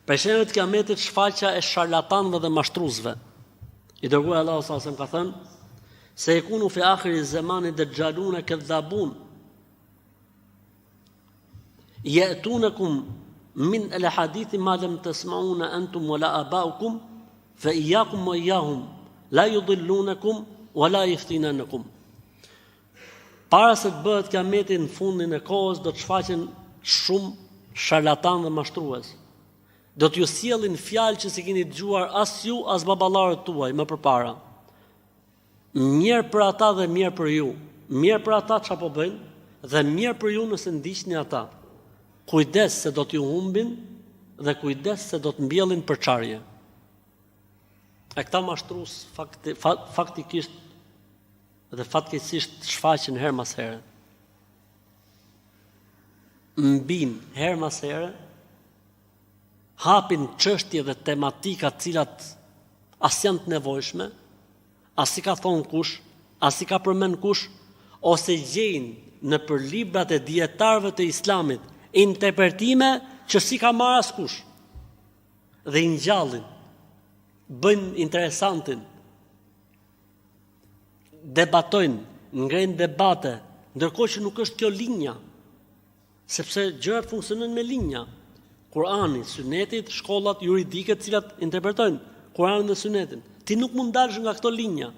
Prej shenjave të kiametit shfaqja e sharlatanëve dhe mashtruesve. I dërguari i Allahut sallallahu alajhi wasallam ka thënë sejekunu fi akhiri zemani dexhalune kedhabun jetunekum min el ehadithi ma lem tesmaune entum wa la abaukum fe ijakum wa ijahum la judillunekum wa la jeftinenekum Para se të bëhet kiameti në fundin e kohës do të shfaqen shumë sharlatanë dhe mashtrues. Do t'ju sjellin fjalë që s'i keni dëgjuar as ju as baballarët tuaj më përpara. Mjerë për ata dhe mjerë për ju. Mjerë për ata ça po bëjnë dhe mjerë për ju nëse ndiqni ata. Kujdes se do t'ju humbin dhe kujdes se do të mbjellin përçarje. E këta mashtrues fakti, faktikisht dhe fatkeqësisht shfaqen herë mas here. Mbijnë herë mas here hapin çështje dhe tematika të cilat as janë të nevojshme, as i ka thonë kush, as i ka përmend kush, ose gjejnë nëpër librat e dijetarëve të islamit interpretime që s'i ka marrë askush dhe i ngjallin, bëjnë interesantin, debatojnë, ngrejnë debate, ndërkohë që nuk është kjo linja, sepse gjërat funksionojnë me linja. Kurani, Syneti, shkollat juridike të cilat interpretojnë Kuranin dhe Synetin. Ti nuk mund dalësh nga këto linja.